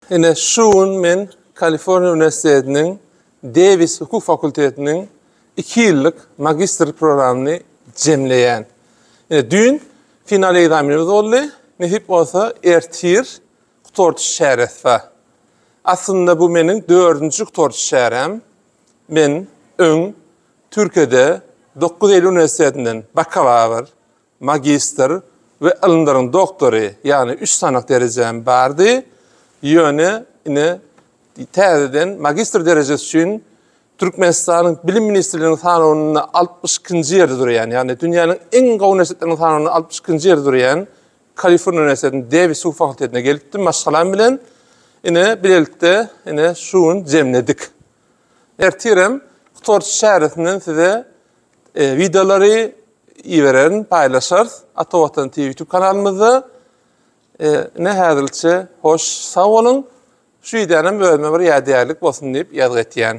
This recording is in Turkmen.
Ine şu gün men Kaliforniýa uniwersitetiniň Dewis hukuk fakultetiniň 2 ýyllyk magistr programmyny jemleýän. Ine düýn final ekzamenimiz boldy. Nesip bolsa ertir gutardyş çäresi bar. Aslynda bu meniň dördünji gutardyş çäräm. Men öň Türkiýede 9 Eýlül uniwersitetinden bakalawr, magistr we ylymlaryň doktory, ýagny üç sanak derejäm bardy. Ýöne ine täzeden magistr derejesi üçin Türkmenistanyň Bilim ministrliginiň sanawynda 62-nji ýerde durýan, ýagny dünýäniň iň gowy uniwersitetleriniň sanawynda 62-nji ýerde durýan Kaliforniýa uniwersitetiniň Dewis hukuk fakultetine gelipdim maşgalam bilen. Ine bilelikde ine şu gün jemledik. Ertirem gutardyş çäresinden size Wideolary ibererin, paýlaşarys Ata Watan TV YouTube kanalymyzda. Ine häzirlikçe hoş sag boluň. Şu wideonam özüme bir ýadygärlik bolsun diýip ýazgy etýän.